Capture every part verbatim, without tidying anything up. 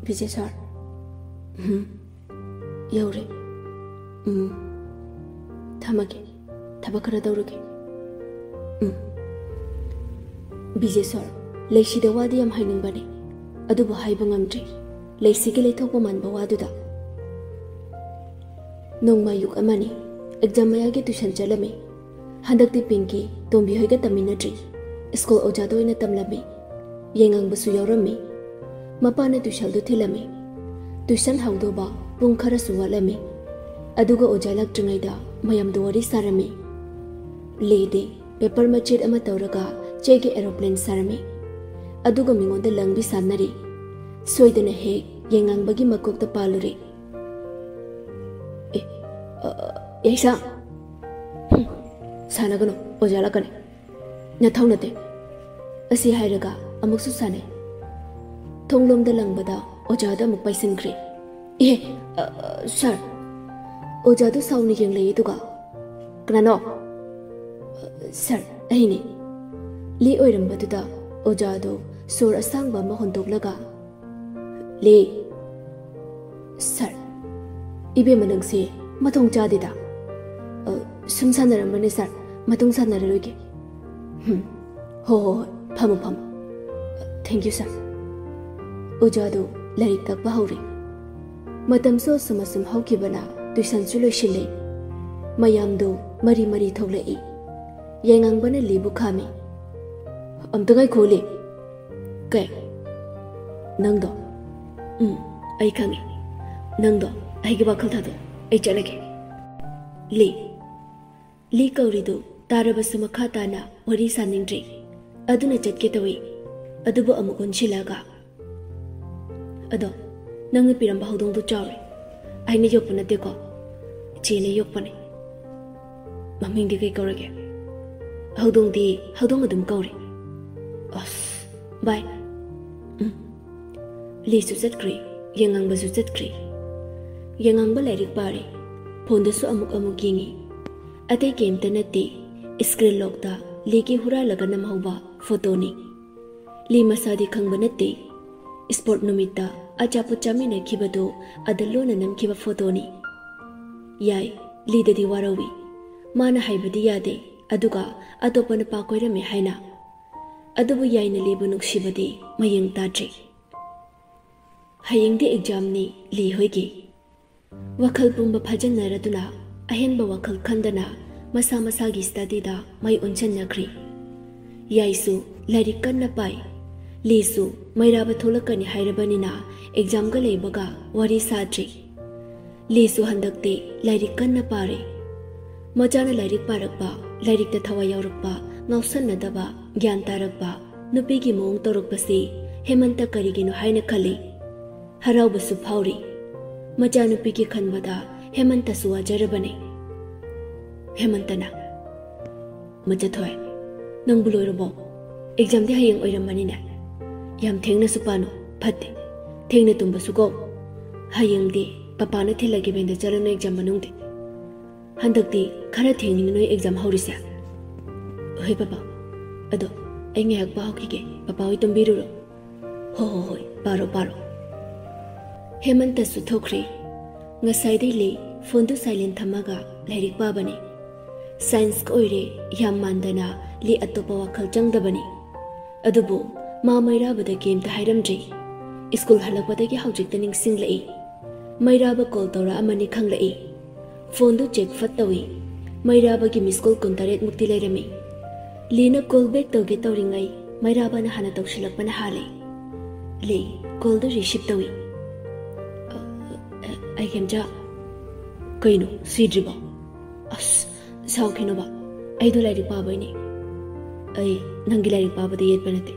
ꯕꯤꯖꯦ ꯁꯥꯔ꯫ ꯎꯝ, ꯌꯧꯔꯦ꯫ ꯎꯝ, ꯊꯝꯃꯒꯦ, ꯊꯕꯛ ꯈꯔ ꯇꯧꯔꯨꯒꯦ꯫ ꯎꯝ꯫ ꯕꯤꯖꯦ ꯁꯥꯔ, ꯂꯩꯁꯤꯗ ꯋꯥꯗꯤ ꯌꯥꯝ ꯍꯥꯏꯅꯤꯡꯕꯅꯦ, ꯑꯗꯨꯕꯨ ꯍꯥꯏꯕ ꯉꯝꯗ꯭ꯔꯦ, ꯂꯩꯁꯤꯒꯤ ꯂꯩꯊꯣꯛꯄ ꯃꯥꯟꯕ ꯋꯥꯗꯨꯗ꯫ ꯅꯣꯡꯃ ꯑꯌꯨꯛ ꯑꯃꯅꯤ, ꯑꯦꯛꯖꯥꯝ ꯃꯌꯥꯒꯤ ꯇ꯭ꯌꯨꯁꯟ ꯆꯠꯂꯝꯃꯤ꯫ ꯍꯟꯗꯛꯇꯤ ꯄꯤꯡꯀꯤ ꯇꯣꯝꯕꯤ ꯍꯣꯏꯒ ꯇꯝꯃꯤꯟꯅꯗ꯭ꯔꯤ, ꯁ꯭ꯀꯨꯜ ꯑꯣꯖꯥꯗ ꯑꯣꯏꯅ ꯇꯝꯂꯝꯃꯤ꯫ ꯌꯥꯏꯉꯪꯕꯁꯨ ꯌꯥꯎꯔꯝꯃꯤ꯫ ꯃꯄꯥꯅ ꯇ꯭ꯌꯨꯁꯟꯗꯨ ꯊꯤꯜꯂꯝꯃꯤ꯫ ꯇ꯭ꯌꯨꯁꯟ ꯍꯧꯗꯧꯕ ꯄꯨꯡ ꯈꯔꯁꯨ ꯋꯥꯠꯂꯝꯃꯤ꯫ ꯑꯗꯨꯒ ꯑꯣꯖꯥ ꯂꯥꯛꯇ꯭ꯔꯤꯉꯩꯗ ꯃꯌꯥꯝꯗꯨ ꯋꯥꯔꯤ ꯁꯥꯔꯝꯃꯤ꯫ ꯂꯦꯗꯤ ꯄꯦꯄꯔ ꯃꯆꯦꯠ ꯑꯃ ꯇꯧꯔꯒ ꯆꯦꯒꯤ ꯑꯦꯔꯣꯄ꯭ꯂꯦꯟ ꯁꯥꯔꯝꯃꯤ꯫ ꯑꯗꯨꯒ ꯃꯤꯉꯣꯟꯗ ꯂꯪꯕꯤ ꯁꯥꯟꯅꯔꯤ꯫ ꯁꯣꯏꯗꯅ ꯍꯦꯛ ꯌꯥꯏꯉꯪꯕꯒꯤ ꯃꯀꯣꯛꯇ ꯄꯥꯜꯂꯨꯔꯦ꯫ ꯑꯦ, ꯑ, ꯌꯥꯏꯁꯥ꯫ ꯍꯨꯝ, ꯁꯥꯟꯅꯒꯅꯨ, ꯑꯣꯖꯥ ꯂꯥꯛꯀꯅꯤ꯫ ꯅꯊꯧ ꯅꯠꯇꯦ꯫ ꯑꯁꯤ ꯍꯥꯏꯔꯒ ꯑꯃꯨꯛꯁꯨ ꯁꯥꯟꯅꯩ꯫ ꯊꯣꯡꯂꯣꯝꯗ ꯂꯪꯕꯗ ꯑꯣꯖꯥꯗ ꯑꯃꯨꯛ ꯄꯥꯏꯁꯤꯟꯈ꯭ꯔꯦ꯫ "ꯏꯍꯦ, ꯑ, ꯑ, ꯁꯥꯔ!" ꯑꯣꯖꯥꯗꯨ ꯁꯥꯎꯅ ꯌꯦꯡꯂꯛꯏ, ꯑꯗꯨꯒ, "ꯀꯅꯥꯅꯣ?" "ꯑ, ꯁꯥꯔ, ꯑꯩꯅꯦ꯫" ꯂꯤ ꯑꯣꯏꯔꯝꯕꯗꯨꯗ ꯑꯣꯖꯥꯗꯨ ꯁꯣꯔ ꯑꯁꯥꯡꯕ ꯑꯃ ꯍꯣꯟꯗꯣꯛꯂꯒ, "ꯂꯤ!" "ꯁꯥꯔ, ꯏꯕꯦꯝꯃ ꯅꯪꯁꯦ ꯃꯊꯣꯡ ꯆꯥꯗꯦꯗ꯫" "ꯑ, ꯁꯨꯝ ꯁꯥꯟꯅꯔꯝꯕꯅꯦ ꯁꯥꯔ, ꯃꯇꯨꯡ ꯁꯥꯟꯅꯔꯔꯣꯏꯒꯦ꯫" "ꯍꯨꯝ, ꯍꯣ, ꯍꯣ, ꯍꯣꯏ, ꯐꯝꯃꯣ, ꯐꯝꯃꯣ꯫ Thank you, sir꯫" ꯑꯣꯖꯥꯗꯨ ꯂꯥꯏꯔꯤꯛ ꯇꯥꯛꯄ ꯍꯧꯔꯦ꯫ ꯃꯇꯝꯁꯨ ꯑꯁꯨꯝ ꯑꯁꯨꯝ ꯍꯧꯈꯤꯕꯅ ꯇ꯭ꯌꯨꯁꯟꯁꯨ ꯂꯣꯏꯁꯤꯜꯂꯦ꯫ ꯃꯌꯥꯝꯗꯨ ꯃꯔꯤ ꯃꯔꯤ ꯊꯣꯛꯂꯛꯏ꯫ ꯌꯥꯏꯉꯪꯕꯅ ꯂꯤꯕꯨ ꯈꯥꯝꯃꯤ꯫ "ꯑꯝꯇ ꯉꯥꯏꯈꯣ, ꯂꯤ꯫" "ꯀꯩ?" "ꯅꯪꯗꯣ꯫" "ꯎꯝ, ꯑꯩ ꯈꯪꯉꯤ꯫ ꯅꯪꯗꯣ ꯑꯩꯒꯤ ꯋꯥꯈꯜ ꯊꯥꯗꯣꯛꯑꯣ, ꯑꯩ ꯆꯠꯂꯒꯦ꯫" "ꯂꯤ꯫" ꯂꯤ ꯀꯧꯔꯤꯗꯨ ꯇꯥꯔꯕꯁꯨ ꯃꯈꯥ ꯇꯥꯅ ꯋꯥꯔꯤ ꯁꯥꯅꯤꯡꯗ꯭ꯔꯦ꯫ ꯑꯗꯨꯅ ꯆꯠꯀꯦ ꯇꯧꯏ꯫ ꯑꯗꯨꯕꯨ ꯑꯃꯨꯛ ꯑꯣꯟꯁꯤꯜꯂꯒ, "ꯑꯗꯣ, ꯅꯪꯅ ꯄꯤꯔꯝꯕ ꯍꯧꯗꯣꯡꯗꯨ ꯆꯥꯎꯔꯦ꯫ ꯑꯩꯅ ꯌꯣꯛꯄ ꯅꯠꯇꯦꯀꯣ, ꯏꯆꯦꯅ ꯌꯣꯛꯄꯅꯦ꯫ ꯃꯃꯤꯡꯗꯤ ꯀꯩ ꯀꯧꯔꯒꯦ?" "ꯍꯧꯗꯣꯡꯗꯤ ꯍꯧꯗꯣꯡ ꯑꯗꯨꯝ ꯀꯧꯔꯦ꯫ ꯑꯁ, ꯕꯥꯏ꯫" ꯎꯝ꯫ ꯂꯤꯁꯨ ꯆꯠꯈ꯭ꯔꯦ, ꯌꯥꯏꯉꯪꯕꯁꯨ ꯆꯠꯈ꯭ꯔꯦ꯫ ꯌꯥꯏꯉꯪꯕ ꯂꯥꯏꯔꯤꯛ ꯄꯥꯔꯦ, ꯐꯣꯟꯗꯁꯨ ꯑꯃꯨꯛ ꯑꯃꯨꯛ ꯌꯦꯡꯉꯤ꯫ ꯑꯇꯩ ꯀꯩꯝꯇ ꯅꯠꯇꯦ, ꯁ꯭ꯀ꯭ꯔꯤꯟ ꯂꯣꯛꯇ ꯂꯤꯒꯤ ꯍꯨꯔꯥꯜꯂꯒ ꯅꯝꯍꯧꯕ ꯐꯣꯇꯣꯅꯤ꯫ ꯂꯤ ꯃꯁꯥꯗꯤ ꯈꯪꯕ ꯅꯠꯇꯦ, ꯁ꯭ꯄꯣꯔꯠ ꯅꯨꯃꯤꯠꯇ ꯑꯆꯥꯄꯣꯠ ꯆꯥꯃꯤꯟꯅꯈꯤꯕꯗꯨ ꯑꯗ ꯂꯣꯟꯅ ꯅꯝꯈꯤꯕ ꯐꯣꯇꯣꯅꯤ꯫ ꯌꯥꯏ, ꯂꯤꯗꯗꯤ ꯋꯥꯔꯧꯏ꯫ ꯃꯥꯅ ꯍꯥꯏꯕꯗꯤ ꯌꯥꯗꯦ, ꯑꯗꯨꯒ ꯑꯇꯣꯞꯄ ꯅꯨꯄꯥ ꯀꯣꯏꯔꯝꯃꯦ ꯍꯥꯏꯅ꯫ ꯑꯗꯨꯕꯨ ꯌꯥꯏꯅ ꯂꯤꯕꯨ ꯅꯨꯡꯁꯤꯕꯗꯤ ꯃꯌꯦꯡ ꯇꯥꯗ꯭ꯔꯤ꯫ ꯍꯌꯦꯡꯗꯤ ꯑꯦꯛꯖꯥꯝꯅꯤ ꯂꯤ ꯍꯣꯏꯒꯤ꯫ ꯋꯥꯈꯜ ꯄꯨꯝꯕ ꯐꯥꯖꯤꯟꯅꯔꯗꯨꯅ ꯑꯍꯦꯟꯕ ꯋꯥꯈꯜ ꯈꯟꯗꯅ ꯃꯁꯥ ꯃꯁꯥꯒꯤ ꯁ꯭ꯇꯗꯤꯗ ꯃꯥꯏ ꯑꯣꯟꯁꯤꯟꯅꯈ꯭ꯔꯦ꯫ ꯌꯥꯏꯁꯨ ꯂꯥꯏꯔꯤꯛ ꯀꯟꯅ ꯄꯥꯏ꯫ ꯂꯤꯁꯨ ꯃꯩꯔꯥꯕ ꯊꯣꯛꯂꯛꯀꯅꯤ ꯍꯥꯏꯔꯕꯅꯤꯅ ꯑꯦꯛꯖꯥꯝꯒ ꯂꯩꯕꯒ ꯋꯥꯔꯤ ꯁꯥꯗ꯭ꯔꯤ꯫ ꯂꯤꯁꯨ ꯍꯟꯗꯛꯇꯤ ꯂꯥꯏꯔꯤꯛ ꯀꯟꯅ ꯄꯥꯔꯦ꯫ ꯃꯆꯥꯅ ꯂꯥꯏꯔꯤꯛ ꯄꯥꯔꯛꯄ, ꯂꯥꯏꯔꯤꯛꯇ ꯊꯋꯥꯏ ꯌꯥꯎꯔꯛꯄ, ꯉꯥꯎꯁꯟꯅꯗꯕ, ꯒ꯭ꯌꯥꯟ ꯇꯥꯔꯛꯄ, ꯅꯨꯄꯤꯒꯤ ꯃꯑꯣꯡ ꯇꯧꯔꯛꯄꯁꯤ ꯍꯦꯃꯟꯇ ꯀꯔꯤꯒꯤꯅꯣ ꯍꯥꯏꯅ ꯈꯜꯂꯤ꯫ ꯍꯔꯥꯎꯕꯁꯨ ꯐꯥꯎꯔꯤ꯫ ꯃꯆꯥꯅꯨꯄꯤꯒꯤ ꯈꯟꯕꯗ ꯍꯦꯃꯟꯇꯁꯨ ꯋꯥꯖꯔꯕꯅꯤ꯫ ꯍꯦꯃꯟꯇꯅ, "ꯃꯆꯥꯊꯣꯏ, ꯅꯪꯕꯨ ꯂꯣꯏꯔꯕꯣ? ꯑꯦꯛꯖꯥꯝꯗꯤ ꯍꯌꯦꯡ ꯑꯣꯏꯔꯝꯃꯅꯤꯅꯦ꯫ ꯌꯥꯝ ꯊꯦꯡꯅꯁꯨ ꯄꯥꯅꯨ, ꯐꯠꯇꯦ꯫ ꯊꯦꯡꯅ ꯇꯨꯝꯕꯁꯨ ꯀꯣ꯫ ꯍꯌꯦꯡꯗꯤ ꯄꯄꯥꯅ ꯊꯤꯜꯂꯒꯦ ꯚꯦꯟꯗ ꯆꯠꯂꯅꯨ ꯑꯦꯛꯖꯥꯝ ꯃꯅꯨꯡꯗꯤ꯫ ꯍꯟꯗꯛꯇꯤ ꯈꯔ ꯊꯦꯡꯅꯤꯡ ꯅꯣꯏ ꯑꯦꯛꯖꯥꯝ ꯍꯧꯔꯤꯁꯦ?" "ꯍꯣꯏ ꯄꯄꯥ, ꯑꯗꯣ ꯑꯩ ꯉꯥꯏꯍꯥꯛ ꯄꯥꯍꯧꯈꯤꯒꯦ, ꯄꯄꯥ ꯍꯣꯏ ꯇꯨꯝꯕꯤꯔꯨꯔꯣ꯫" "ꯍꯣ ꯍꯣ ꯍꯣꯏ, ꯄꯥꯔꯣ ꯄꯥꯔꯣ꯫" ꯍꯦꯃꯟꯇꯁꯨ ꯊꯣꯛꯈ꯭ꯔꯦ꯫ ꯉꯁꯥꯏꯗꯩ ꯂꯤ ꯐꯣꯟꯗꯨ ꯁꯥꯏꯂꯦꯟ ꯊꯝꯃꯒ ꯂꯥꯏꯔꯤꯛ ꯄꯥꯕꯅꯤ꯫ ꯁꯥꯏꯟꯁꯀ ꯑꯣꯏꯔꯦ, ꯌꯥꯝ ꯃꯥꯟꯗꯅ ꯂꯤ ꯑꯇꯣꯞꯄ ꯋꯥꯈꯜ ꯆꯪꯗꯕꯅꯤ꯫ ꯑꯗꯨꯕꯨ ꯃꯥ ꯃꯩꯔꯥꯕꯗ ꯀꯩꯝꯇ ꯍꯥꯏꯔꯝꯗ꯭ꯔꯤ꯫ ꯁ꯭ꯀꯨꯜ ꯍꯜꯂꯛꯄꯗꯒꯤ ꯍꯧꯖꯤꯛꯇ ꯅꯤꯡꯁꯤꯡꯂꯛꯏ꯫ ꯃꯩꯔꯥꯕ ꯀꯣꯜ ꯇꯧꯔꯛꯑꯃꯅꯤ ꯈꯪꯂꯛꯏ꯫ ꯐꯣꯟꯗꯨ ꯆꯦꯛ ꯐꯠ ꯇꯧꯏ꯫ ꯃꯩꯔꯥꯕꯒꯤ ꯃꯤꯁ ꯀꯣꯜ ꯀꯨꯟꯇꯔꯦꯠ ꯃꯨꯛꯇꯤ ꯂꯩꯔꯝꯃꯤ꯫ ꯂꯤꯅ ꯀꯣꯜ ꯕꯦꯛ ꯇꯧꯒꯦ ꯇꯧꯔꯤꯉꯩ ꯃꯩꯔꯥꯕꯅ ꯍꯥꯟꯅ ꯇꯧꯁꯤꯜꯂꯛꯄꯅ ꯍꯥꯜꯂꯦ꯫ ꯂꯤ ꯀꯣꯜꯗꯨ ꯔꯤꯁꯤꯞ ꯇꯧꯏ꯫ "ꯑ, ꯑ, ꯑꯩ ꯈꯦꯝꯆꯥ, ꯀꯩꯅꯣ ꯁꯤꯗ꯭ꯔꯤꯕꯣ?" "ꯑꯁ, ꯁꯥꯎꯈꯤꯅꯣꯕ, ꯑꯩꯗꯣ ꯂꯥꯏꯔꯤꯛ ꯄꯥꯕꯩꯅꯦ꯫" "ꯑꯩ ꯅꯪꯒꯤ ꯂꯥꯏꯔꯤꯛ ꯄꯥꯕꯗ ꯌꯦꯠꯄ ꯅꯠꯇꯦ꯫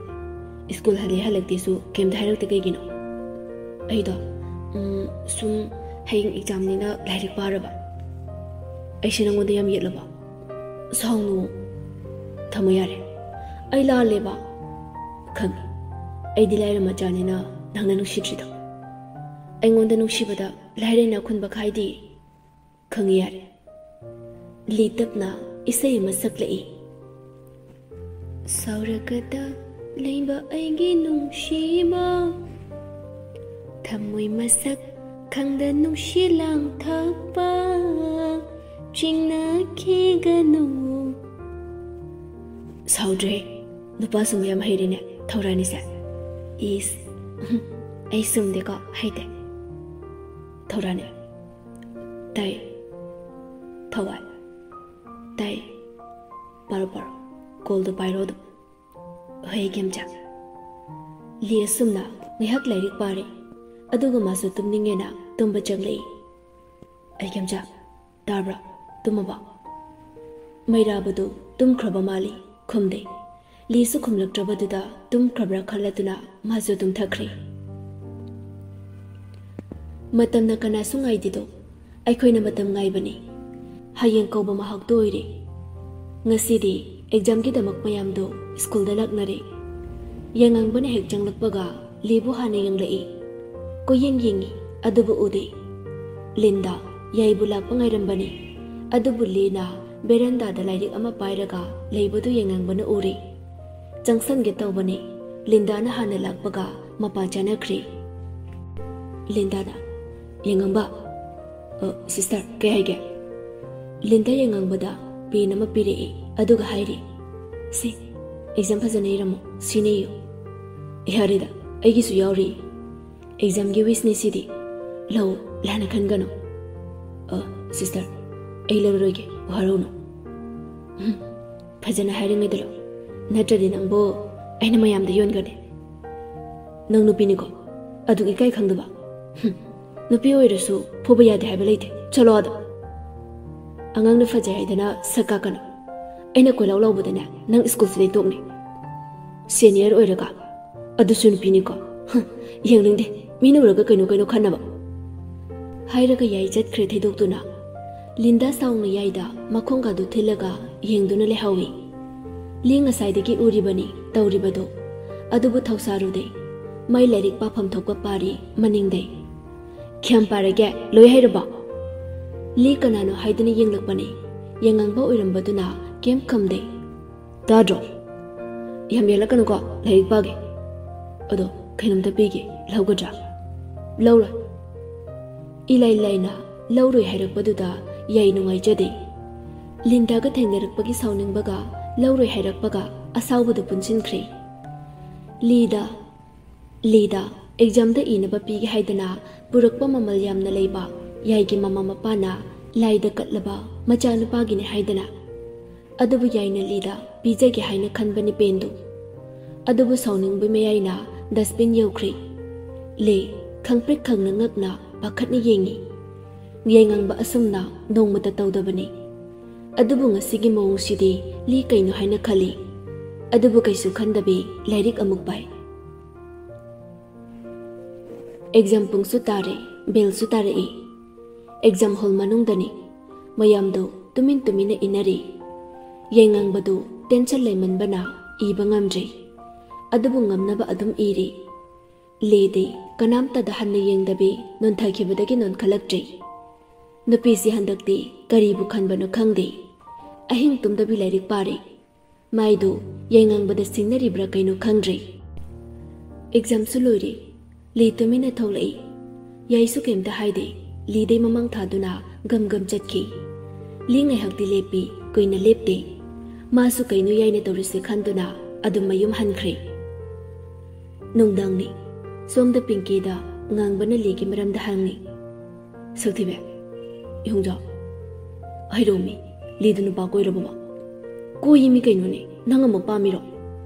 ꯁ꯭ꯀꯨꯜ ꯍꯜꯂꯦ ꯍꯜꯂꯛꯇꯦꯁꯨ ꯀꯩꯝꯇ ꯍꯥꯏꯔꯛꯇꯦ ꯀꯩꯒꯤꯅꯣ?" "ꯑꯩꯗꯣ, ꯎꯝ, ꯁꯨꯝ ꯍꯌꯦꯡ ꯑꯦꯛꯖꯥꯝꯅꯤꯅ ꯂꯥꯏꯔꯤꯛ ꯄꯥꯔꯕ꯫ ꯑꯩꯁꯦ ꯅꯪꯉꯣꯟꯗ ꯌꯥꯝ ꯌꯦꯠꯂꯕꯣ?" "ꯁꯥꯎꯅꯨ, ꯊꯝꯃꯣ ꯌꯥꯔꯦ꯫ ꯑꯩ ꯂꯥꯜꯂꯦꯕ꯫" "ꯈꯪꯉꯤ꯫ ꯑꯩꯗꯤ ꯂꯥꯏꯔ ꯃꯆꯥꯅꯤꯅ ꯅꯪꯅ ꯅꯨꯡꯁꯤꯗ꯭ꯔꯤꯗꯣ꯫ ꯑꯩꯉꯣꯟꯗ ꯅꯨꯡꯁꯤꯕꯗ ꯂꯥꯏꯔꯩꯅ ꯑꯈꯨꯟꯕ ꯈꯥꯏꯗꯦ꯫ ꯈꯪꯉꯤ ꯌꯥꯔꯦ꯫" ꯂꯤ ꯇꯞꯅ ꯏꯁꯩ ꯑꯃ ꯁꯛꯂꯛꯏ꯫ "ꯁꯥꯎꯔꯒꯗ ꯂꯩꯕ ꯑꯩꯒꯤ ꯅꯨꯡꯁꯤꯕ, ꯊꯃꯣꯏ ꯃꯁꯛ ꯈꯪꯗ ꯅꯨꯡꯁꯤ ꯂꯥꯡꯊꯛꯄ ꯆꯤꯡꯅꯈꯤꯒꯅꯨ꯫ ꯁꯥꯎꯗ꯭ꯔꯦ, ꯅꯨꯄꯥꯁꯨ ꯃꯌꯥꯝ ꯍꯩꯔꯦꯅꯦ ꯊꯧꯔꯥꯅꯤꯁꯦ꯫ ꯏꯁ, ꯑꯩ ꯁꯨꯝꯗꯦꯀꯣ, ꯍꯩꯇꯦ꯫ ꯊꯧꯔꯥꯅꯤ, ꯇꯥꯏ, ꯊꯋꯥꯏ, ꯇꯥꯏ, ꯄꯥꯔꯣ ꯄꯥꯔꯣ, ꯀꯣꯜꯗꯣ ꯄꯥꯏꯔꯣ ꯑꯗꯨꯝ꯫ ꯍꯣꯏ ꯏꯀꯦꯝꯆꯥ꯫ ꯂꯤ ꯑꯁꯨꯝꯅ ꯉꯥꯏꯍꯥꯛ ꯂꯥꯏꯔꯤꯛ ꯄꯥꯔꯦ, ꯑꯗꯨꯒ ꯃꯥꯁꯨ ꯇꯨꯝꯅꯤꯡꯉꯦꯅ ꯇꯨꯝꯕ ꯆꯪꯂꯛꯏ꯫ ꯏꯀꯦꯝꯆꯥ, ꯇꯥꯕ꯭ꯔꯥ? ꯇꯨꯝꯃꯕꯣ? ꯃꯩꯔꯥꯕꯗꯨ ꯇꯨꯝꯈ꯭ꯔꯕ ꯃꯥꯜꯂꯤ, ꯈꯨꯝꯗꯦ꯫ ꯂꯤꯁꯨ ꯈꯨꯝꯂꯛꯇ꯭ꯔꯕꯗꯨꯗ ꯇꯨꯝꯈ꯭ꯔꯕ꯭ꯔꯥ ꯈꯜꯂꯗꯨꯅ ꯃꯥꯁꯨ ꯇꯨꯝꯊꯈ꯭ꯔꯦ꯫ ꯃꯇꯝꯅ ꯀꯅꯥꯁꯨ ꯉꯥꯏꯗꯦꯗꯣ, ꯑꯩꯈꯣꯏꯅ ꯃꯇꯝ ꯉꯥꯏꯕꯅꯤ꯫ ꯍꯌꯦꯡ ꯀꯧꯕ ꯃꯍꯥꯛꯇꯣ ꯑꯣꯏꯔꯦ꯫ ꯉꯁꯤꯗꯤ ꯑꯦꯛꯖꯥꯝꯒꯤꯗꯃꯛ ꯃꯌꯥꯝꯗꯣ ꯁ꯭ꯀꯨꯜꯗ ꯂꯥꯛꯅꯔꯦ꯫ ꯌꯥꯏꯉꯪꯕꯅ ꯍꯦꯛ ꯆꯪꯂꯛꯄꯒ ꯂꯤꯕꯨ ꯍꯥꯟꯅ ꯌꯦꯡꯂꯛꯏ꯫ ꯀꯣꯏꯌꯦꯡ ꯌꯦꯡꯉꯤ, ꯑꯗꯨꯕꯨ ꯎꯗꯦ꯫ ꯂꯤꯟꯗ ꯌꯥꯏꯕꯨ ꯂꯥꯛꯄ ꯉꯥꯏꯔꯝꯕꯅꯤ꯫ ꯑꯗꯨꯕꯨ ꯂꯤꯅ ꯕꯦꯔꯟꯗꯥꯗ ꯂꯥꯏꯔꯤꯛ ꯑꯃ ꯄꯥꯏꯔꯒ ꯂꯩꯕꯗꯨ ꯌꯥꯏꯉꯪꯕꯅ ꯎꯔꯦ꯫ ꯆꯪꯁꯟꯒꯦ ꯇꯧꯕꯅꯤ꯫ ꯂꯤꯟꯗꯥꯅ ꯍꯥꯟꯅ ꯂꯥꯛꯄꯒ ꯃꯄꯥ ꯆꯥꯅꯈ꯭ꯔꯦ꯫ ꯂꯤꯟꯗꯥꯅ, "ꯌꯥꯏꯉꯪꯕ, ꯑ, ꯁꯤꯁꯇꯔ, ꯀꯩ ꯍꯥꯏꯒꯦ?" ꯂꯤꯟꯗꯥ ꯌꯥꯏꯉꯪꯕꯗ ꯄꯦꯟ ꯑꯃ ꯄꯤꯔꯛꯏ, ꯑꯗꯨꯒ ꯍꯥꯏꯔꯤ, "ꯁꯤ, ꯑꯦꯛꯖꯥꯝ ꯐꯖꯅ ꯏꯔꯝꯃꯣ, ꯁꯤꯅ ꯏꯌꯨ꯫ ꯌꯥꯔꯦꯗ, ꯑꯩꯒꯤꯁꯨ ꯌꯥꯎꯔꯤ꯫ ꯑꯦꯛꯖꯥꯝꯒꯤ ꯋꯤꯁꯅꯤ ꯁꯤꯗꯤ꯫ ꯂꯧ, ꯂꯥꯟꯅ ꯈꯟꯒꯅꯨ꯫" "ꯑ, ꯁꯤꯁꯇꯔ, ꯑꯩ ꯂꯧꯔꯣꯏꯒꯦ, ꯋꯥꯔꯧꯅꯨ꯫" "ꯎꯝ, ꯐꯖꯅ ꯍꯥꯏꯔꯤꯉꯩꯗ ꯂꯧ, ꯅꯠꯇ꯭ꯔꯗꯤ ꯅꯪꯕꯨ ꯑꯩꯅ ꯃꯌꯥꯝꯗ ꯌꯣꯟꯒꯅꯤ꯫" "ꯅꯪ ꯅꯨꯄꯤꯅꯤꯀꯣ, ꯑꯗꯨꯛ ꯏꯀꯥꯏ ꯈꯪꯗꯕ꯫ ꯍꯨꯝ, ꯅꯨꯄꯤ ꯑꯣꯏꯔꯁꯨ ꯐꯨꯕ ꯌꯥꯗꯦ ꯍꯥꯏꯕ ꯂꯩꯇꯦ꯫ ꯆꯠꯂꯣ ꯑꯥꯗ꯫ ꯑꯉꯥꯡꯅ ꯐꯖꯩ ꯍꯥꯏꯗꯅ ꯁꯛ ꯀꯥꯛꯀꯅꯨ꯫ ꯑꯩꯅ ꯀꯣꯏꯂꯥꯎ ꯂꯥꯎꯕꯗꯅꯦ, ꯅꯪ ꯁ꯭ꯀꯨꯜꯁꯤꯗꯩ ꯇꯣꯛꯅꯤ꯫ ꯁꯦꯅꯤꯌꯔ ꯑꯣꯏꯔꯒ, ꯑꯗꯨꯁꯨ ꯅꯨꯄꯤꯅꯤꯀꯣ꯫ ꯍꯨꯝ, ꯌꯦꯡꯅꯤꯡꯗꯦ꯫ ꯃꯤꯅ ꯎꯔꯒ ꯀꯩꯅꯣ ꯀꯩꯅꯣ ꯈꯟꯅꯕ꯫" ꯍꯥꯏꯔꯒ ꯌꯥꯏ ꯆꯠꯈ꯭ꯔꯦ ꯊꯩꯗꯣꯛꯇꯨꯅ꯫ ꯂꯤꯟꯗꯥ ꯁꯥꯎꯅ ꯌꯥꯏꯗ ꯃꯈꯣꯡꯒꯗꯨ ꯊꯤꯜꯂꯒ ꯌꯦꯡꯗꯨꯅ ꯂꯩꯍꯧꯏ꯫ ꯂꯤ ꯉꯁꯥꯏꯗꯒꯤ ꯎꯔꯤꯕꯅꯤ ꯇꯧꯔꯤꯕꯗꯨ, ꯑꯗꯨꯕꯨ ꯊꯧꯁꯥꯔꯨꯗꯦ꯫ ꯃꯥꯏ ꯂꯥꯏꯔꯤꯛ ꯄꯥꯐꯝ ꯊꯣꯛꯄ ꯄꯥꯔꯤ ꯃꯅꯤꯡꯗꯩ꯫ "ꯀꯌꯥꯝ ꯄꯥꯔꯒꯦ? ꯂꯣꯏ ꯍꯩꯔꯕꯣ?" ꯂꯤ ꯀꯅꯥꯅꯣ ꯍꯥꯏꯗꯨꯅ ꯌꯦꯡꯂꯛꯄꯅꯤ꯫ ꯌꯥꯏꯉꯪꯕ ꯑꯣꯏꯔꯝꯕꯗꯨꯅ ꯀꯩꯝ ꯈꯨꯝꯗꯦ꯫ "ꯇꯥꯗ꯭ꯔꯣ? ꯌꯥꯝ ꯌꯦꯠꯂꯛꯀꯅꯨꯀꯣ, ꯂꯥꯏꯔꯤꯛ ꯄꯥꯒꯦ꯫ ꯑꯗꯣ ꯀꯩꯅꯣꯝꯇ ꯄꯤꯒꯦ, ꯂꯧꯒꯗ꯭ꯔꯥ?" "ꯂꯧꯔꯣꯏ꯫" ꯏꯂꯥꯏ ꯂꯥꯏꯅ ꯂꯧꯔꯣꯏ ꯍꯥꯏꯔꯛꯄꯗꯨꯗ ꯌꯥꯏ ꯅꯨꯡꯉꯥꯏꯖꯗꯦ꯫ ꯂꯤꯟꯗꯥꯒ ꯊꯦꯡꯅꯔꯛꯄꯒꯤ ꯁꯥꯎꯅꯤꯡꯕꯒ ꯂꯧꯔꯣꯏ ꯍꯥꯏꯔꯛꯄꯒ ꯑꯁꯥꯎꯕꯗꯨ ꯄꯨꯟꯁꯤꯟꯈ꯭ꯔꯦ꯫ ꯂꯤꯗ, ꯂꯤꯗ ꯑꯦꯛꯖꯥꯝꯗ ꯏꯅꯕ ꯄꯤꯒꯦ ꯍꯥꯏꯗꯅ ꯄꯨꯔꯛꯄ ꯃꯃꯜ ꯌꯥꯝꯅ ꯂꯩꯕ ꯌꯥꯏꯒꯤ ꯃꯃꯥ ꯃꯄꯥꯅ ꯂꯥꯏꯗ ꯀꯠꯂꯕ ꯃꯆꯥꯅꯨꯄꯥꯒꯤꯅꯤ ꯍꯥꯏꯗꯅ꯫ ꯑꯗꯨꯕꯨ ꯌꯥꯏꯅ ꯂꯤꯗ ꯄꯤꯖꯒꯦ ꯍꯥꯏꯅ ꯈꯟꯕꯅꯤ ꯄꯦꯟꯗꯨ꯫ ꯑꯗꯨꯕꯨ ꯁꯥꯎꯅꯤꯡꯕ ꯃꯌꯥꯏꯅ ꯗꯁꯕꯤꯟ ꯌꯧꯈ꯭ꯔꯦ꯫ ꯂꯤ ꯈꯪꯄ꯭ꯔꯤꯛ ꯈꯪꯅ ꯉꯛꯅ ꯄꯥꯈꯠꯅ ꯌꯦꯡꯉꯤ꯫ ꯌꯥꯏꯉꯪꯕ ꯑꯁꯨꯝꯅ ꯅꯣꯡꯃꯇ ꯇꯧꯗꯕꯅꯤ꯫ ꯑꯗꯨꯕꯨ ꯉꯁꯤꯒꯤ ꯃꯑꯣꯡꯁꯤꯗꯤ ꯂꯤ ꯀꯩꯅꯣ ꯍꯥꯏꯅ ꯈꯜꯂꯤ꯫ ꯑꯗꯨꯕꯨ ꯀꯩꯁꯨ ꯈꯟꯗꯕꯤ ꯂꯥꯏꯔꯤꯛ ꯑꯃꯨꯛ ꯄꯥꯏ꯫ ꯑꯦꯛꯖꯥꯝ ꯄꯨꯡꯁꯨ ꯇꯥꯔꯦ, ꯕꯦꯜꯁꯨ ꯇꯥꯔꯛꯏ꯫ Exam hall ꯃꯅꯨꯡꯗꯅꯤ꯫ ꯃꯌꯥꯝꯗꯨ ꯇꯨꯃꯤꯟ ꯇꯨꯃꯤꯟꯅ ꯏꯅꯔꯤ꯫ ꯌꯥꯏꯉꯪꯕꯗꯨ ꯇꯦꯟꯁꯟ ꯂꯩꯃꯟꯕꯅ ꯏꯕ ꯉꯝꯗ꯭ꯔꯤ꯫ ꯑꯗꯨꯕꯨ ꯉꯝꯅꯕ ꯑꯗꯨꯝ ꯏꯔꯤ꯫ ꯂꯤꯗꯤ ꯀꯅꯥꯝꯇꯗ ꯍꯟꯅ ꯌꯦꯡꯗꯕꯤ ꯅꯣꯟꯊꯈꯤꯕꯗꯒꯤ ꯅꯣꯟꯈꯠꯂꯛꯇ꯭ꯔꯤ꯫ ꯅꯨꯄꯤꯁꯤ ꯍꯟꯗꯛꯇꯤ ꯀꯔꯤꯕꯨ ꯈꯟꯕꯅꯣ ꯈꯪꯗꯦ꯫ ꯑꯍꯤꯡ ꯇꯨꯝꯗꯕꯤ ꯂꯥꯏꯔꯤꯛ ꯄꯥꯔꯤ꯫ ꯃꯥꯏꯗꯨ ꯌꯥꯏꯉꯪꯕꯗ ꯁꯤꯡꯅꯔꯤꯕ꯭ꯔꯥ ꯀꯩꯅꯣ ꯈꯪꯗ꯭ꯔꯦ꯫ ꯑꯦꯛꯖꯥꯝꯁꯨ ꯂꯣꯏꯔꯦ꯫ ꯂꯤ ꯇꯨꯃꯤꯟꯅ ꯊꯣꯛꯂꯛꯏ꯫ ꯌꯥꯏꯁꯨ ꯀꯩꯝꯇ ꯍꯥꯏꯗꯦ꯫ ꯂꯤꯗꯩ ꯃꯃꯥꯡ ꯊꯥꯗꯨꯅ ꯒꯝ ꯒꯝ ꯆꯠꯈꯤ꯫ ꯂꯤ ꯉꯥꯏꯍꯥꯛꯇꯤ ꯂꯦꯞꯄꯤ, ꯀꯨꯏꯅ ꯂꯦꯞꯇꯦ꯫ ꯃꯥꯁꯨ ꯀꯩꯅꯣ ꯌꯥꯏꯅ ꯇꯧꯔꯤꯁꯦ ꯈꯟꯗꯨꯅ ꯑꯗꯨꯝ ꯃꯌꯨꯝ ꯍꯟꯈ꯭ꯔꯦ꯫ ꯅꯨꯡꯗꯥꯡꯅꯤ꯫ ꯁꯣꯝꯗ ꯄꯤꯡꯀꯤꯗ ꯉꯥꯡꯕꯅ ꯂꯤꯒꯤ ꯃꯔꯝꯗ ꯍꯪꯉꯤ꯫ "ꯁꯛꯊꯤꯕꯤ, ꯏꯍꯨꯝꯖꯥꯎ, ꯍꯩꯔꯣꯃꯤ, ꯂꯤꯗꯨ ꯅꯨꯄꯥ ꯀꯣꯏꯔꯕꯣ?" "ꯀꯣꯏꯌꯦꯃꯤ ꯀꯩꯅꯣꯅꯦ, ꯅꯪ ꯑꯃꯨꯛ ꯄꯥꯝꯃꯤꯔꯣ?"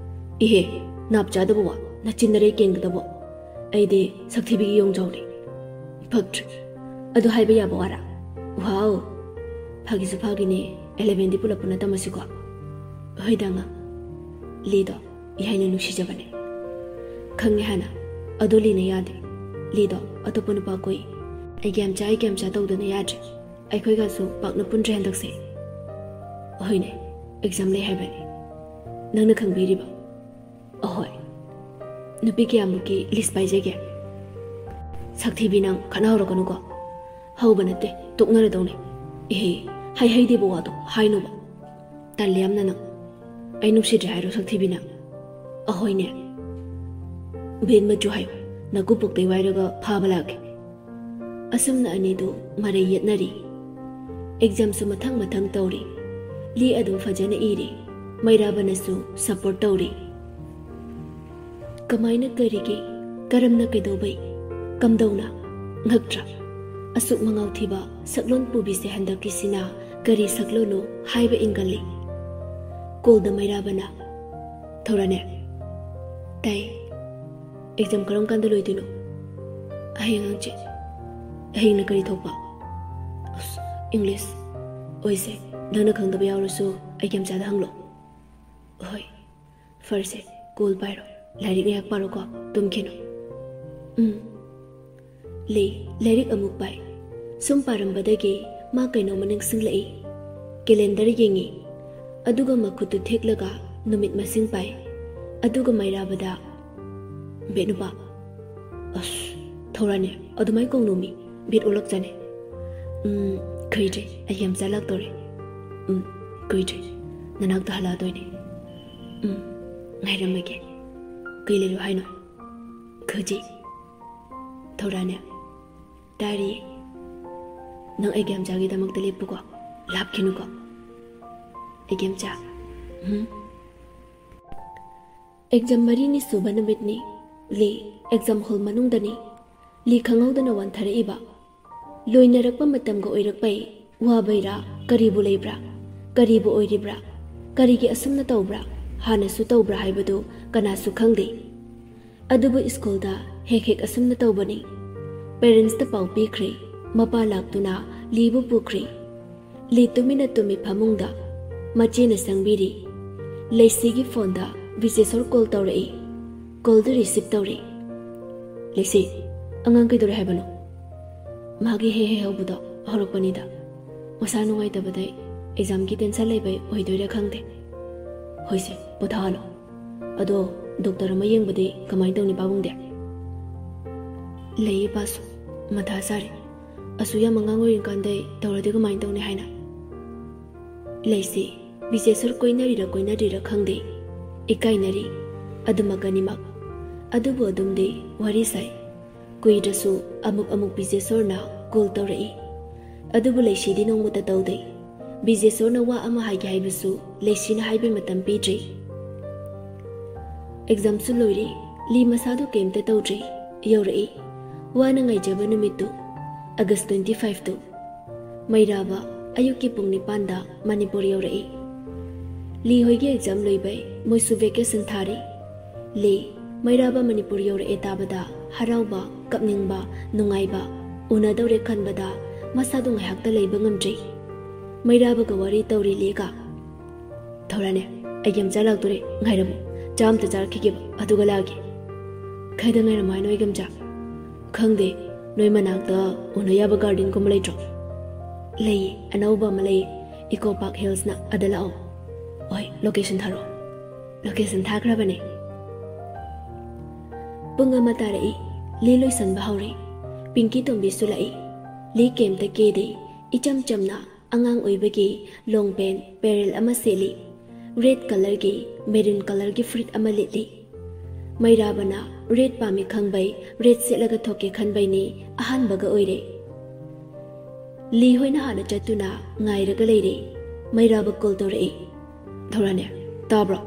"ꯏꯍꯦ, ꯅꯥꯞ ꯆꯥꯗꯕ ꯋꯥ, ꯅꯆꯤꯟ ꯅꯔꯩ ꯀꯦꯟꯒꯗꯕ꯫ ꯑꯩꯗꯤ ꯁꯛꯊꯤꯕꯤꯒꯤ ꯌꯣꯡꯖꯥꯎꯅꯤ꯫" ꯄꯛꯇ꯭ꯔꯦ꯫ "ꯑꯗꯨ ꯍꯥꯏꯕ ꯌꯥꯕ ꯋꯥꯔꯥ?" "ꯋꯥꯎ, ꯐꯥꯒꯤꯁꯨ ꯐꯥꯒꯤꯅꯦ, ꯑꯦꯂꯦꯚꯦꯟꯗꯤ ꯄꯨꯂꯞ ꯄꯨꯟꯅ ꯇꯝꯃꯁꯤꯀꯣ?" "ꯍꯣꯏꯗ ꯑꯉꯥꯡ, ꯂꯤꯗꯣ ꯌꯥꯏꯅ ꯅꯨꯡꯁꯤꯖꯕꯅꯦ꯫" "ꯈꯪꯉꯦ ꯍꯥꯟꯅ, ꯑꯗꯣ ꯂꯤꯅ ꯌꯥꯗꯦ꯫ ꯂꯤꯗꯣ ꯑꯇꯣꯞꯄ ꯅꯨꯄꯥ ꯀꯣꯏ꯫ ꯑꯩ ꯒ꯭ꯌꯥꯟ ꯆꯥꯏ ꯒ꯭ꯌꯥꯟ ꯆꯥ ꯇꯧꯗꯅ ꯌꯥꯗ꯭ꯔꯦ꯫ ꯑꯩꯈꯣꯏꯒꯁꯨ ꯄꯥꯛꯅ ꯄꯨꯟꯗ꯭ꯔꯦ ꯍꯟꯗꯛꯁꯦ꯫" "ꯍꯣꯏꯅꯦ, ꯑꯦꯛꯖꯥꯝ ꯂꯩ ꯍꯥꯏꯕꯅꯦ꯫ ꯅꯪꯅ ꯈꯪꯕꯤꯔꯤꯕ?" "ꯑꯍꯣꯏ꯫ ꯅꯨꯄꯤ ꯀꯌꯥꯃꯨꯛꯀꯤ ꯂꯤꯁ ꯄꯥꯏꯖꯒꯦ?" "ꯁꯛꯊꯤꯕꯤ ꯅꯪ ꯈꯠꯅꯍꯧꯔꯛꯀꯅꯨꯀꯣ꯫ ꯍꯧꯕ ꯅꯠꯇꯦ, ꯇꯣꯛꯅꯔꯗꯧꯅꯦ꯫" "ꯏꯍꯦ, ꯍꯩ ꯍꯩꯗꯦꯕ ꯋꯥꯗꯣ ꯍꯥꯏꯅꯣꯕ꯫ ꯇꯜꯂꯦ ꯌꯥꯝꯅ ꯅꯪ꯫ ꯑꯩ ꯅꯨꯡꯁꯤꯗ꯭ꯔꯦ ꯍꯥꯏꯔꯣ ꯁꯛꯊꯤꯕꯤ ꯅꯪ?" "ꯑꯍꯣꯏꯅꯦ꯫" "ꯕꯦꯟ ꯃꯆꯨ ꯍꯥꯏꯌꯨ, ꯅꯀꯨꯕꯣꯛꯇꯩ ꯋꯥꯏꯔꯒ ꯐꯥꯕ ꯂꯥꯛꯀꯦ꯫ ꯑꯁꯨꯝꯅ ꯑꯅꯤꯗꯨ ꯃꯔꯩ ꯌꯦꯠꯅꯔꯤ꯫ ꯑꯦꯛꯖꯥꯝꯁꯨ ꯃꯊꯪ ꯃꯊꯪ ꯇꯧꯔꯤ꯫ ꯂꯤ ꯑꯗꯨꯝ ꯐꯖꯅ ꯏꯔꯤ꯫ ꯃꯩꯔꯥꯕꯅꯁꯨ ꯁꯄꯣꯔꯠ ꯇꯧꯔꯤ꯫ ꯀꯃꯥꯏꯅ, ꯀꯔꯤꯒꯤ, ꯀꯔꯝꯅ, ꯀꯩꯗꯧꯕꯩ, ꯀꯝꯗꯧꯅ? ꯉꯛꯇ꯭ꯔꯥ? ꯑꯁꯨꯛ ꯃꯉꯥꯎ ꯊꯤꯕ ꯁꯛꯂꯣꯟ ꯄꯨꯕꯤꯁꯦ ꯍꯟꯗꯛꯀꯤꯁꯤꯅ ꯀꯔꯤ ꯁꯛꯂꯣꯟꯅꯣ ꯍꯥꯏꯕ ꯏꯟꯒꯜꯂꯤ꯫ ꯀꯣꯜꯗ ꯃꯩꯔꯥꯕꯅ, "ꯊꯧꯔꯥꯅꯦ?" "ꯇꯥꯏ꯫ ꯑꯦꯛꯖꯥꯝ ꯀꯔꯝ ꯀꯥꯟꯗ ꯂꯣꯏꯗꯣꯏꯅꯣ?" "ꯍꯌꯦꯡ ꯍꯪꯆꯤꯠ꯫ ꯍꯌꯦꯡꯅ ꯀꯔꯤ ꯊꯣꯛꯄ?" "ꯑꯁ, ꯏꯪꯂꯤꯁ꯫ ꯑꯣꯏꯁꯦ, ꯅꯪꯅ ꯈꯪꯗꯕ ꯌꯥꯎꯔꯁꯨ ꯑꯩꯒꯤ ꯃꯆꯥꯗ ꯍꯪꯂꯣ꯫" "ꯍꯣꯏ, ꯐꯔꯁꯦ, ꯀꯣꯜ ꯄꯥꯏꯔꯣ꯫ ꯂꯥꯏꯔꯤꯛ ꯉꯥꯏꯍꯥꯛ ꯄꯥꯔꯣꯀꯣ, ꯇꯨꯝꯈꯤꯅꯨ꯫" "ꯎꯝ꯫" ꯂꯤ ꯂꯥꯏꯔꯤꯛ ꯑꯃꯨꯛ ꯄꯥꯏ꯫ ꯁꯨꯝ ꯄꯥꯔꯝꯕꯗꯒꯤ ꯃꯥ ꯀꯩꯅꯣꯝꯃ ꯅꯤꯡꯁꯤꯡꯂꯛꯏ꯫ ꯀꯦꯂꯦꯟꯗꯔ ꯌꯦꯡꯉꯤ꯫ ꯑꯗꯨꯒ ꯃꯈꯨꯠꯇꯨ ꯊꯦꯛꯂꯒ ꯅꯨꯃꯤꯠ ꯃꯁꯤꯡ ꯄꯥꯏ꯫ ꯑꯗꯨꯒ ꯃꯩꯔꯥꯕꯗ, "ꯕꯦꯠ ꯅꯨꯄꯥ꯫" "ꯑꯁ, ꯊꯧꯔꯥꯅꯦ, ꯑꯗꯨꯃꯥꯏ ꯀꯧꯅꯣꯃꯤ, ꯕꯦꯠ ꯑꯣꯜꯂꯛꯆꯅꯤ꯫" "ꯎꯝ, ꯀꯨꯏꯗ꯭ꯔꯦ, ꯑꯩꯒꯤ ꯃꯆꯥ ꯂꯥꯛꯇꯧꯔꯦ꯫" "ꯎꯝ, ꯀꯨꯏꯗ꯭ꯔꯦ, ꯅꯅꯥꯛꯇ ꯍꯜꯂꯛꯑꯗꯣꯏꯅꯦ꯫" "ꯎꯝ, ꯉꯥꯏꯔꯝꯃꯒꯦ꯫ ꯀꯩ ꯂꯩꯔꯣ ꯍꯥꯏꯅꯣ?" "ꯈꯨꯖꯤ꯫" "ꯊꯧꯔꯥꯅꯦ?" "ꯇꯥꯔꯤ꯫ ꯅꯪ ꯑꯩꯒꯤ ꯃꯆꯥꯒꯤꯗꯃꯛꯇ ꯂꯦꯞꯄꯨꯀꯣ, ꯂꯥꯞꯈꯤꯅꯨꯀꯣ꯫" "ꯑꯩꯒꯤ ꯃꯆꯥ꯫" "ꯎꯝ꯫" ꯑꯦꯛꯖꯥꯝ ꯃꯔꯤꯅꯤ ꯁꯨꯕ ꯅꯨꯃꯤꯠꯅꯤ꯫ ꯂꯤ ꯑꯦꯛꯖꯥꯝ ꯍꯣꯜ ꯃꯅꯨꯡꯗꯅꯤ꯫ ꯂꯤ ꯈꯪꯍꯧꯗꯅ ꯋꯥꯟꯊꯔꯛꯏꯕ꯫ ꯂꯣꯏꯅꯔꯛꯄ ꯃꯇꯝꯒ ꯑꯣꯏꯔꯛꯄꯩ ꯋꯥꯕꯩꯔꯥ, ꯀꯔꯤꯕꯨ ꯂꯩꯕ꯭ꯔꯥ, ꯀꯔꯤꯕꯨ ꯑꯣꯏꯔꯤꯕ꯭ꯔꯥ, ꯀꯔꯤꯒꯤ ꯑꯁꯨꯝꯅ ꯇꯧꯕ꯭ꯔꯥ, ꯍꯥꯟꯅꯁꯨ ꯇꯧꯕ꯭ꯔꯥ ꯍꯥꯏꯕꯗꯨ ꯀꯅꯥꯁꯨ ꯈꯪꯗꯦ꯫ ꯑꯗꯨꯕꯨ ꯁ꯭ꯀꯨꯜꯗ ꯍꯦꯛ ꯍꯦꯛ ꯑꯁꯨꯝꯅ ꯇꯧꯕꯅꯤ꯫ ꯄꯦꯔꯦꯟꯠꯁꯇ ꯄꯥꯎ ꯄꯤꯈ꯭ꯔꯦ꯫ ꯃꯄꯥ ꯂꯥꯛꯇꯨꯅ ꯂꯤꯕꯨ ꯄꯨꯈ꯭ꯔꯦ꯫ ꯂꯤ ꯇꯨꯃꯤꯟꯅ ꯇꯨꯝꯃꯤ ꯐꯃꯨꯡꯗ꯫ ꯃꯆꯦꯅ ꯆꯪꯕꯤꯔꯤ꯫ ꯂꯩꯁꯤꯒꯤ ꯐꯣꯟꯗ ꯕꯤꯖꯦꯁꯣꯔ ꯀꯣꯜ ꯇꯧꯔꯛꯏ꯫ ꯀꯣꯜꯗꯨ ꯔꯤꯁꯤꯞ ꯇꯧꯔꯦ꯫ "ꯂꯩꯁꯤ, ꯑꯉꯥꯡ ꯀꯩꯗꯧꯔꯦ ꯍꯥꯏꯕꯅꯣ?" "ꯃꯥꯒꯤ ꯍꯦ ꯍꯦ ꯍꯧꯕꯗꯣ ꯍꯧꯔꯛꯄꯅꯤꯗ꯫ ꯃꯁꯥ ꯅꯨꯡꯉꯥꯏꯇꯕꯗꯩ ꯑꯦꯛꯖꯥꯝꯒꯤ ꯇꯦꯟꯁꯟ ꯂꯩꯕꯩ ꯑꯣꯏꯗꯣꯏꯔꯥ ꯈꯪꯗꯦ꯫" "ꯍꯣꯏꯁꯦ, ꯄꯣꯊꯥꯍꯜꯂꯣ꯫ ꯑꯗꯣ ꯗꯣꯛꯇꯔ ꯑꯃ ꯌꯦꯡꯕꯗꯤ ꯀꯃꯥꯏꯅ ꯇꯧꯅꯤ ꯄꯥꯕꯨꯡꯗꯤ?" "ꯂꯩꯌꯦ ꯄꯥꯁꯨ, ꯃꯊꯥ ꯁꯥꯔꯦ꯫ ꯑꯁꯨ ꯌꯥꯝ ꯑꯉꯥꯡ ꯑꯣꯏꯔꯤꯀꯥꯟꯗꯩ ꯇꯧꯔꯗꯤ ꯀꯃꯥꯏꯅ ꯇꯧꯅꯤ ꯍꯥꯏꯅ?" "ꯂꯩꯁꯤ, ꯕꯤꯖꯦꯁꯣꯔ ꯀꯣꯏꯅꯔꯤꯔ ꯀꯣꯏꯅꯗ꯭ꯔꯤꯔ ꯈꯪꯗꯦ꯫ ꯏꯀꯥꯏꯅꯔꯤ꯫ ꯑꯗꯨꯃꯛ ꯑꯅꯤꯃꯛ꯫ ꯑꯗꯨꯕꯨ ꯑꯗꯨꯝꯗꯤ ꯋꯥꯔꯤ ꯁꯥꯏ꯫ ꯀꯨꯏꯗ꯭ꯔꯁꯨ ꯑꯃꯨꯛ ꯑꯃꯨꯛ ꯕꯤꯖꯦꯁꯣꯔꯅ ꯀꯣꯜ ꯇꯧꯔꯛꯏ꯫ ꯑꯗꯨꯕꯨ ꯂꯩꯁꯤꯗꯤ ꯅꯣꯡꯃꯇ ꯇꯧꯗꯦ꯫ ꯕꯤꯖꯦꯁꯣꯔꯅ ꯋꯥ ꯑꯃ ꯍꯥꯏꯒꯦ ꯍꯥꯏꯕꯁꯨ ꯂꯩꯁꯤꯅ ꯍꯥꯏꯕꯩ ꯃꯇꯝ ꯄꯤꯗ꯭ꯔꯤ꯫ ꯑꯦꯛꯖꯥꯝꯁꯨ ꯂꯣꯏꯔꯦ꯫ ꯂꯤ ꯃꯁꯥꯗꯣ ꯀꯩꯝꯇ ꯇꯧꯗ꯭ꯔꯤ꯫ ꯌꯧꯔꯛꯏ꯫ ꯋꯥꯅ ꯉꯥꯏꯖꯕ ꯅꯨꯃꯤꯠꯇꯨ꯫ ꯑꯒꯁ twenty five ꯇꯨ꯫ ꯃꯩꯔꯥꯕ ꯑꯌꯨꯛꯀꯤ ꯄꯨꯡ ꯅꯤꯄꯥꯟꯗ ꯃꯅꯤꯄꯨꯔ ꯌꯧꯔꯛꯏ꯫ ꯂꯤ ꯍꯣꯏꯒꯤ ꯑꯦꯛꯖꯥꯝ ꯂꯣꯏꯕꯩ ꯃꯣꯏꯁꯨ ꯚꯦꯀꯦꯁꯟ ꯊꯥꯔꯤ꯫ ꯂꯤ, ꯃꯩꯔꯥꯕ ꯃꯅꯤꯄꯨꯔ ꯌꯧꯔꯛꯑꯦ ꯇꯥꯕꯗ ꯍꯔꯥꯎꯕ, ꯀꯞꯅꯤꯡꯕ, ꯅꯨꯡꯉꯥꯏꯕ, ꯎꯅꯗꯧꯔꯦ ꯈꯟꯕꯗ ꯃꯁꯥꯗꯣ ꯉꯥꯏꯍꯥꯛꯇ ꯂꯩꯕ ꯉꯝꯗ꯭ꯔꯤ꯫ ꯃꯩꯔꯥꯕꯒ ꯋꯥꯔꯤ ꯇꯧꯔꯤ ꯂꯤꯒ꯫ ꯊꯧꯔꯥꯅꯦ, ꯑꯩꯒꯤ ꯌꯥꯝꯆꯥ ꯂꯥꯛꯇꯣꯔꯦ, ꯉꯥꯏꯔꯝꯃꯣ꯫ ꯆꯥ ꯑꯝꯇ ꯆꯥꯔꯛꯈꯤꯒꯦꯕ, ꯑꯗꯨꯒ ꯂꯥꯛꯑꯒꯦ꯫ ꯀꯥꯏꯗ ꯉꯥꯏꯔꯝꯃꯣ ꯍꯥꯏꯅꯣ ꯑꯩꯒꯤ ꯌꯥꯝꯆꯥ? ꯈꯪꯗꯦ, ꯅꯣꯏ ꯃꯅꯥꯛꯇ ꯎꯅ ꯌꯥꯕ ꯒꯥꯔꯗꯦꯟꯒꯨꯝꯕ ꯂꯩꯇ꯭ꯔꯣ? ꯂꯩꯌꯦ, ꯑꯅꯧꯕ ꯑꯃ ꯂꯩꯌꯦ, ꯏꯀꯣ ꯄꯥꯔꯛ ꯍꯤꯜꯁꯅ, ꯑꯗ ꯂꯥꯛꯑꯣ꯫ ꯍꯣꯏ, ꯂꯣꯀꯦꯁꯟ ꯊꯥꯔꯛꯑꯣ꯫ ꯂꯣꯀꯦꯁꯟ ꯊꯥꯈ꯭ꯔꯕꯅꯦ꯫ ꯄꯨꯡ ꯑꯃ ꯇꯥꯔꯛꯏ꯫ ꯂꯤ ꯂꯣꯏꯁꯟꯕ ꯍꯧꯔꯦ꯫ ꯄꯤꯡꯀꯤ ꯇꯣꯝꯕꯤꯁꯨ ꯂꯥꯛꯏ꯫ ꯂꯤ ꯀꯩꯝꯇ ꯀꯦꯗꯦ꯫ ꯏꯆꯝ ꯆꯝꯅ ꯑꯉꯥꯡ ꯑꯣꯏꯕꯒꯤ ꯂꯣꯡ ꯄꯦꯟ ꯄꯦꯔꯦꯜ ꯑꯃ ꯁꯦꯠꯂꯤ꯫ ꯔꯦꯗ ꯀꯂꯔꯒꯤ, ꯃꯦꯔꯨꯟ ꯀꯂꯔꯒꯤ ꯐꯨꯔꯤꯠ ꯑꯃ ꯂꯤꯠꯂꯤ꯫ ꯃꯩꯔꯥꯕꯅ ꯔꯦꯗ ꯄꯥꯝꯃꯤ ꯈꯪꯕꯩ ꯔꯦꯗ ꯁꯦꯠꯂꯒ ꯊꯣꯛꯀꯦ ꯈꯟꯕꯩꯅꯤ ꯑꯍꯥꯟꯕꯒ ꯑꯣꯏꯔꯦ꯫ ꯂꯤ ꯍꯣꯏꯅ ꯍꯥꯟꯅ ꯆꯠꯇꯨꯅ ꯉꯥꯏꯔꯒ ꯂꯩꯔꯦ꯫ ꯃꯩꯔꯥꯕ ꯀꯣꯜ ꯇꯧꯔꯛꯏ꯫ ꯊꯧꯔꯥꯅꯦ, ꯇꯥꯕ꯭ꯔꯣ?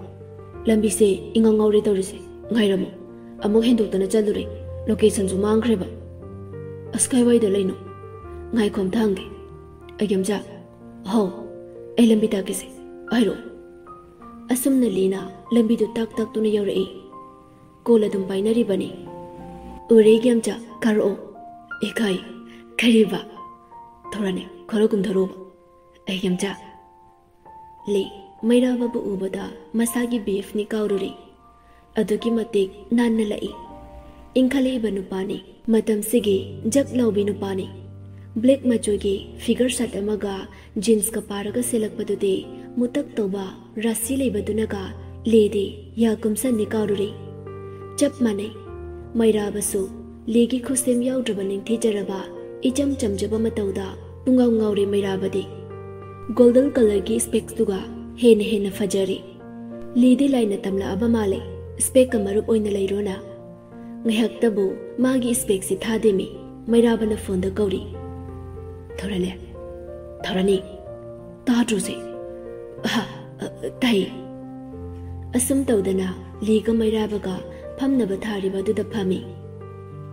ꯂꯝꯕꯤꯁꯦ ꯏꯉꯥꯎ ꯉꯥꯎꯔꯦ ꯇꯧꯔꯤꯁꯦ꯫ ꯉꯥꯏꯔꯝꯃꯣ꯫ ꯑꯃꯨꯛ ꯍꯦꯟꯗꯣꯛꯇꯅ ꯆꯠꯂꯨꯔꯦ꯫ ꯂꯣꯀꯦꯁꯟꯁꯨ ꯃꯥꯡꯈ꯭ꯔꯦꯕ꯫ ꯑꯁ, ꯀꯥꯏꯋꯥꯏꯗ ꯂꯩꯅꯣ? ꯉꯥꯏꯈꯣ ꯑꯝꯇ ꯍꯪꯒꯦ꯫ ꯑꯩꯒꯤ ꯌꯥꯝꯆꯥ꯫ ꯍꯥꯎ꯫ ꯑꯩ ꯂꯝꯕꯤ ꯇꯥꯛꯀꯦꯁꯦ꯫ ꯍꯥꯏꯔꯛꯑꯣ꯫ ꯑꯁꯨꯝꯅ ꯂꯤꯅ ꯂꯝꯕꯤꯗꯨ ꯇꯥꯛ ꯇꯥꯛꯇꯨꯅ ꯌꯧꯔꯛꯏ꯫ ꯀꯣꯜ ꯑꯗꯨꯝ ꯄꯥꯏꯅꯔꯤꯕꯅꯤ꯫ ꯎꯔꯦ ꯑꯩꯒꯤ ꯌꯥꯝꯆꯥ, ꯀꯥꯔꯛꯑꯣ꯫ ꯏꯀꯥꯏ꯫ ꯀꯔꯤꯕ? ꯊꯧꯔꯥꯅꯦ, ꯈꯔ ꯀꯨꯝꯊꯔꯛꯑꯣꯕ꯫ ꯑꯩꯒꯤ ꯌꯥꯝꯆꯥ꯫ ꯂꯤ, ꯃꯩꯔꯥꯕꯕꯨ ꯎꯕꯗ ꯃꯁꯥꯒꯤ ꯕꯤ ꯑꯦꯐꯅꯤ ꯀꯥꯎꯔꯨꯔꯦ꯫ ꯑꯗꯨꯛꯀꯤ ꯃꯇꯤꯛ ꯅꯥꯟꯅ ꯂꯛꯏ꯫ ꯏꯪꯈꯠꯂꯛꯏꯕ ꯅꯨꯄꯥꯅꯤ꯫ ꯃꯇꯝꯁꯤꯒꯤ ꯖꯛ ꯂꯥꯎꯕꯤ ꯅꯨꯄꯥꯅꯤ꯫ ꯕ꯭ꯂꯦꯛ ꯃꯆꯨꯒꯤ ꯐꯤꯒꯔ ꯁꯥꯔꯠ ꯑꯃꯒ ꯖꯤꯟꯁꯀ ꯄꯥꯔꯒ ꯁꯦꯠꯂꯛꯄꯗꯨꯗꯤ ꯃꯨꯇꯛ ꯇꯧꯕ ꯔꯥꯁꯤ ꯂꯩꯕꯗꯨꯅꯒ ꯂꯤꯗꯤ ꯌꯥ ꯀꯨꯝꯁꯟꯅꯤ ꯀꯥꯎꯔꯨꯔꯦ꯫ ꯆꯞ ꯃꯥꯟꯅꯩ꯫ ꯃꯩꯔꯥꯕꯁꯨ ꯂꯤꯒꯤ ꯈꯨꯠꯁꯦꯝ ꯌꯥꯎꯗ꯭ꯔꯕ ꯅꯤꯡꯊꯤꯖꯔꯕ ꯏꯆꯝ ꯆꯝꯖꯕ ꯃꯇꯧꯗ ꯄꯨꯡꯉꯥꯎ ꯉꯥꯎꯔꯦ ꯃꯩꯔꯥꯕꯗꯤ꯫ ꯒꯣꯜꯗꯟ ꯀꯂꯔꯒꯤ ꯏꯁꯄꯦꯛꯁꯇꯨꯒ ꯍꯦꯟꯅ ꯍꯦꯟꯅ ꯐꯖꯔꯦ꯫ ꯂꯤꯗꯤ ꯂꯥꯏꯅ ꯇꯝꯂꯛꯑꯕ ꯃꯥꯜꯂꯦ꯫ ꯏꯁꯄꯦꯛꯀ ꯃꯔꯨꯞ ꯑꯣꯏꯅ ꯂꯩꯔꯣꯅ꯫ ꯉꯥꯏꯍꯥꯛꯇꯕꯨ ꯃꯥꯒꯤ ꯏꯁꯄꯦꯛꯁꯤ ꯊꯥꯗꯦꯃꯤ꯫ ꯃꯩꯔꯥꯕꯅ ꯐꯣꯟꯗ ꯀꯧꯔꯤ꯫ "ꯊꯧꯔꯥꯅꯦ, ꯊꯧꯔꯥꯅꯤ, ꯇꯥꯗ꯭ꯔꯣꯁꯦ?" "ꯑꯍ, ꯑ, ꯇꯥꯏꯌꯦ꯫" ꯑꯁꯨꯝ ꯇꯧꯗꯅ ꯂꯤꯒ ꯃꯩꯔꯥꯕꯒ ꯐꯝꯅꯕ ꯊꯥꯔꯤꯕ ꯑꯗꯨꯗ ꯐꯝꯃꯤ꯫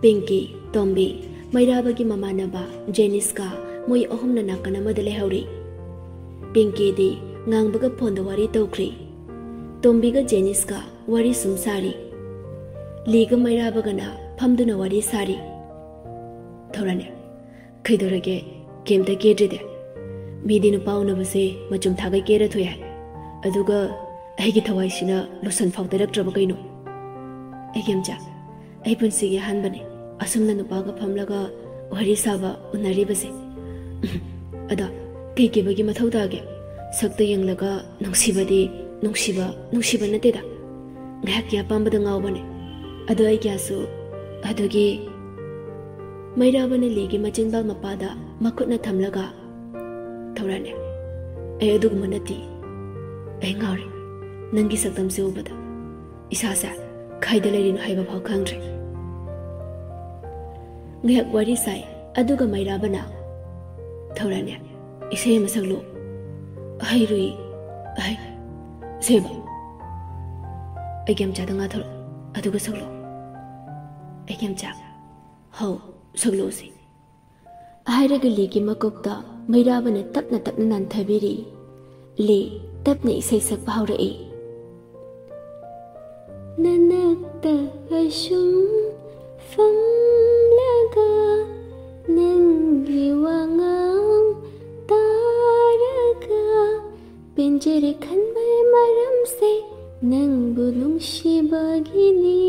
ꯄꯤꯡꯀꯤ, ꯇꯣꯝꯕꯤ, ꯃꯩꯔꯥꯕꯒꯤ ꯃꯃꯥꯟꯅꯕ ꯖꯦꯅꯤꯁꯀ ꯃꯣꯏ ꯑꯍꯨꯝꯅ ꯅꯥꯀꯟ ꯑꯃꯗ ꯂꯩꯍꯧꯔꯤ꯫ ꯄꯤꯡꯀꯤꯗꯤ ꯉꯥꯡꯕꯒ ꯐꯣꯟꯗ ꯋꯥꯔꯤ ꯇꯧꯈ꯭ꯔꯤ꯫ ꯇꯣꯝꯕꯤꯒ ꯖꯦꯅꯤꯁꯀ ꯋꯥꯔꯤ ꯁꯨꯝ ꯁꯥꯔꯤ꯫ ꯂꯤꯒ ꯃꯩꯔꯥꯕꯒꯅ ꯐꯝꯗꯨꯅ ꯋꯥꯔꯤ ꯁꯥꯔꯤ꯫ "ꯊꯧꯔꯥꯅꯦ, ꯀꯩꯗꯧꯔꯒꯦ? ꯀꯩꯝꯇ ꯀꯦꯗ꯭ꯔꯤꯗꯦ? ꯃꯤꯗꯤ ꯅꯨꯄꯥ ꯎꯅꯕꯁꯦ ꯃꯆꯨꯝ ꯊꯥꯒꯩ ꯀꯦꯔ ꯊꯣꯛꯑꯦ ꯍꯥꯏ꯫ ꯑꯗꯨꯒ ꯑꯩꯒꯤ ꯊꯋꯥꯏꯁꯤꯅ ꯂꯣꯁꯟ ꯐꯥꯎ ꯇꯩꯔꯛꯇ꯭ꯔꯕ ꯀꯩꯅꯣ?" "ꯑꯩꯒꯦꯝꯆꯥ, ꯑꯩ ꯄꯨꯟꯁꯤꯒꯤ ꯑꯍꯥꯟꯕꯅꯦ ꯑꯁꯨꯝꯅ ꯅꯨꯄꯥꯒ ꯐꯝꯂꯒ ꯋꯥꯔꯤ ꯁꯥꯕ ꯎꯅꯔꯤꯕꯁꯦ꯫ ꯑꯗꯣ ꯀꯩ ꯀꯦꯕꯒꯤ ꯃꯊꯧ ꯇꯥꯒꯦ? ꯁꯛꯇ ꯌꯦꯡꯂꯒ ꯅꯨꯡꯁꯤꯕꯗꯤ ꯅꯨꯡꯁꯤꯕ, ꯅꯨꯡꯁꯤꯕ ꯅꯠꯇꯦꯗ꯫ ꯉꯥꯏꯍꯥꯛꯀꯤ ꯑꯄꯥꯝꯕꯗ ꯉꯥꯎꯕꯅꯦ꯫ ꯑꯗꯣ ꯑꯩ ꯀꯌꯥꯁꯨ ꯑꯗꯨꯒꯤ" ꯃꯩꯔꯥꯕꯅ ꯂꯤꯒꯤ ꯃꯆꯤꯟꯕꯥꯜ ꯃꯄꯥꯗ ꯃꯈꯨꯠꯅ ꯊꯝꯂꯒ, "ꯊꯧꯔꯥꯅꯦ, ꯑꯩ ꯑꯗꯨꯒꯨꯝꯕ ꯅꯠꯇꯦ꯫ ꯑꯩ ꯉꯥꯎꯔꯦ ꯅꯪꯒꯤ ꯁꯛꯇꯝꯁꯦ ꯎꯕꯗ꯫ ꯏꯁꯥꯁꯦ ꯀꯥꯏꯗ ꯂꯩꯔꯤꯅꯣ ꯍꯥꯏꯕ ꯐꯥꯎ ꯈꯪꯗ꯭ꯔꯦ꯫" ꯉꯥꯏꯍꯥꯛ ꯋꯥꯔꯤ ꯁꯥꯏ, ꯑꯗꯨꯒ ꯃꯩꯔꯥꯕꯅ, "ꯊꯧꯔꯥꯅꯦ, ꯏꯁꯩ ꯑꯃ ꯁꯛꯂꯛꯑꯣ꯫" "ꯍꯩꯔꯣꯏ, ꯍꯩ, ꯏꯁꯩꯕ?" "ꯑꯩꯒꯦꯝꯆꯥꯗ ꯉꯥ ꯊꯧꯔꯛꯑꯣ, ꯑꯗꯨꯒ ꯁꯛꯂꯛꯑꯣ꯫" "ꯑꯩꯒꯦꯝꯆꯥ, ꯍꯧ, ꯁꯛꯂꯛꯑꯣꯁꯦ꯫" ꯍꯥꯏꯔꯒ ꯂꯤꯒꯤ ꯃꯀꯣꯛꯇ ꯃꯩꯔꯥꯕꯅ ꯇꯞꯅ ꯇꯞꯅ ꯅꯥꯟꯊꯕꯤꯔꯤ꯫ ꯂꯤ ꯇꯞꯅ ꯏꯁꯩ ꯁꯛꯄ ꯍꯧꯔꯛꯏ꯫ "ꯅꯅꯥꯛꯇ ꯑꯁꯨꯝ ꯐꯝꯂꯒ ꯅꯪꯒꯤ ꯋꯥꯉꯥꯡ ꯇꯥꯔꯒ ꯄꯦꯟꯖꯔꯦ ꯈꯟꯕ ꯃꯔꯝꯁꯦ ꯅꯪꯕꯨ ꯅꯨꯡꯁꯤꯕꯒꯤꯅꯤ꯫